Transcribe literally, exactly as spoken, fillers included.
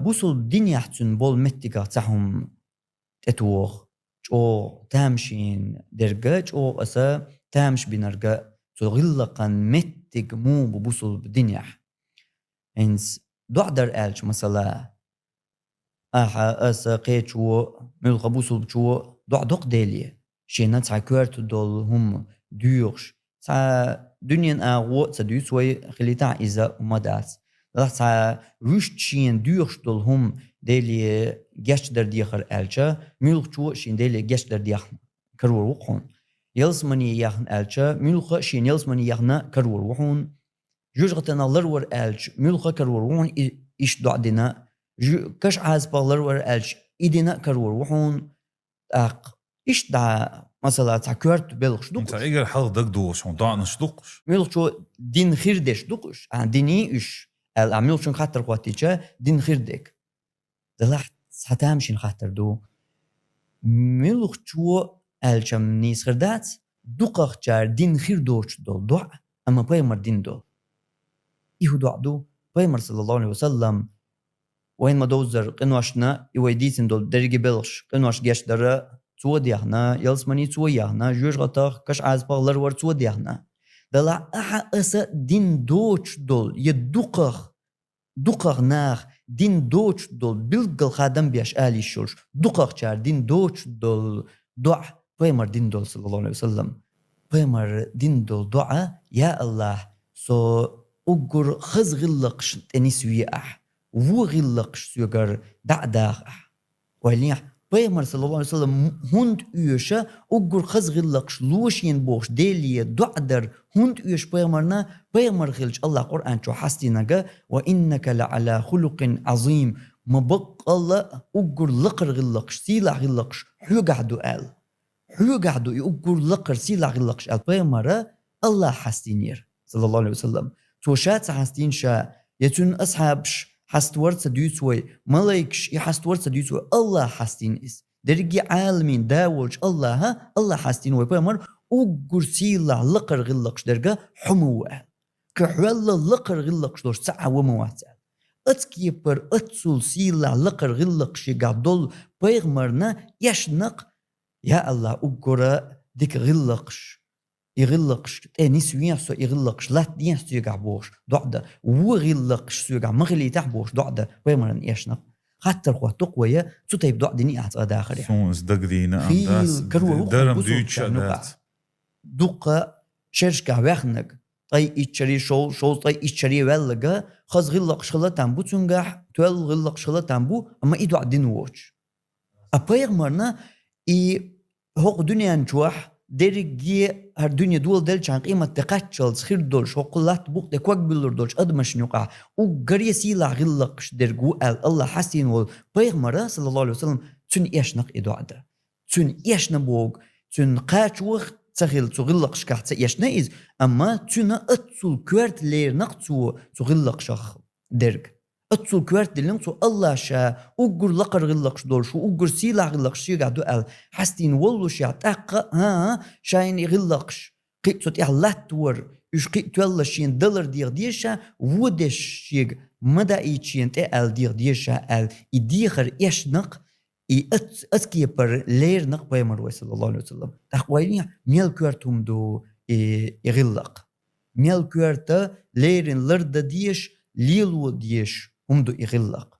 Бусулба динехь цуьнан болу меттигах цхьа хӀума тӀетоху, чӀогӀа тамашийна дерг а, чӀогӀа аса тамаш бинарг а, цу гӀиллакхан меттиг муха бу бусулба динехь. ХӀинца доӀа дар аьлча, масала, ахьа, аса, кхечо, муьлхха бусулбачо доӀа доккху Деле, шена цхьа коьрта долу хӀума доьхуш, цхьа дуьненан агӀо а ца дуьйцу вай, хилийтахь иза хӀума дац. Делахь цхьа вуьшта шена доьхуш долу хӀума Деле гечдар дехар аьлча, муьлххачо а шена Деле гечдар дехна карор ву хьуна. Ялсамане яхна аьлча, муьлхха а шена ялсамане яхна карор ву хьуна. Жоьжахатинах ларвар аьлча, муьлхха а карор ву хьуна и, иштта доӀа дина. Жу-, каш Ӏазапах ларвар аьлча, и дина а карор ву хьуна. ТӀаккха иштта дӀа, масала, цхьа коьрта белхаш ду-кх уьш. Цхьа эгар хьалха дагадогӀуш хьуна доӀанаш ду-кх уьш. Муьлххачо дин хир деш ду-кх уьш, а, дин ю уьш, аьлла, а, муьлххачунна хаттар хӀоттийча, дин хир дерг. Делахь цхьа тамашийна хаттар ду. Муьлххачо аьлча-м нийса хир дац, дукхахчара дин хир доцуш долу доӀа, амма пайхамар дина долу. И хӀун доӀа ду? Пайхамар, саллаллаху Ӏалайхи ва саллам, вайна ма-довззара къиношна, и вай дийцина долу дерриге белхаш, къинош гечдара цо дехна, ялсамане цо яхна, жоьжахатах, каш Ӏазапах ларвар цо дехна. Делахь ахьа, аса дин доцуш долу, я дукхах, дукхах наха дин доцуш долу, билггал хадам беш ала йиш йолуш, дукхахчара дин доцуш долу доӀа пайхамар дина долу, саллаллаху Ӏалайхи ва саллам. Пайхамар дина долу доӀа: «Я АллахӀ, со уггар хаза гӀиллакхашна тӀе нисве ахь, вон гӀиллакхаш соьгара дӀа а даха ахь». Ойла йе, пайхамар, саллаллаху Ӏалайхи ва саллам, хӀунда оьшу уггар хаза гӀиллакхаш ло шена бохуш Деле доӀа дар, хӀунда оьшу пайхамарна? Пайхамар хилча, АллахӀа Къуръан чохь хьастийнарг: «Ва иннака ла Ӏала хулукъин Ӏазим», ма баккъалла а уггар лакхара гӀиллакхаш, сийлахь гӀиллакхаш хьоьгахь ду аьлла. Хьоьгахь ду и уггар лакхара сийлахь гӀиллакхаш аьлла пайхамара АллахӀа хьастийнера, саллаллаху Ӏалайхи ва саллам. Цо ша ца хьастийна ша, я цуьнан асхьабаш хьаставар ца дуьйцу вай, малайкаш и хьаставар ца дуьйцу вай, АллахӀа хьастийна иза. Дерриге Ӏаламийн да волчу АллахӀа, АллахӀа хьастийна вай пайхамар уггар сийлахь лакхара гӀиллакхаш дерг хьо ма ву аьлла. Кхин хьол лакхара гӀиллакхаш долуш цхьа а ван ма вац аьлла. Оцу кепара оццул сийлахь лакхара гӀиллакхаш шегахь долу пайхамарна эшна-кх: «Я АллахӀ, уггара дика гӀиллакхаш, и гӀиллакхаш тӀе нисвехьа со, и гӀиллакхаш латтадехьа соьгахь», бохуш доӀа дан, «вон гӀиллакхаш соьгахь ма хилийтахь», бохуш доӀа дан пайхамарна эшна-кх. Хаттар хӀотту-кх вай, цу тайпа доӀа дина ахь цкъа дахарехь. Суна иза дагадийна а дац, хилла карор ву хьуна дарам бусулба дуьйцуш а дац. Дукха шерашкахь ваьхнарг, ткъе итт шаре, шов-, шовзткъе итт шаре ваьлларг, хаза гӀиллакхаш хила там бу цуьнгахь, тоьлла гӀиллакхаш хила там бу, амма и доӀа дина воцуш. А пайхамарна и хӀокху дуьнен чохь дерриге хӀара дуьне доладелчахьана къематде кхаччалц хир долуш, хӀокху латта букъа тӀе ког буьллур долчу адамашна юкъахь уггаре сийлахь гӀиллакхаш дерг ву аьлла АллахӀа хьастийна волу пайхамара, саллаллаху Ӏалайхи ва саллам, цуьнан эшна-кх и доӀа дан. Цуьнан эшна боху, цуьнан кхачо ца хилла, цу гӀиллакхашкахь ца эшна иза, амма цуьнан оццул коьрта лерина-кх цо цу гӀиллакхашах дерг. Оццул коьрта диллина-кх цо АллахӀа ша уггар лакхара гӀиллакхаш долуш ву, уггар сийлахь гӀиллакхаш шегахь ду аьлла хьастийна воллушехь, тӀаккха а, а, шайна и гӀиллакхаш кхин а цу тӀехь латтавар, уьш кхин а тоьлла шена далар деха деза ша, вон деш шега ма даийта шена тӀе аьлла деха деза ша аьлла, и дехар эшна-кх, и оц-, оцу кепара лерина-кх пайхамар вай, саллаллаху Ӏалайхи ва саллам. ТӀаккха ойла е, мел коьрта хӀума ду и, и гӀиллакх. Мел коьрта лерина лардан дезаш, лело дезаш хӀума ду и гӀиллакх.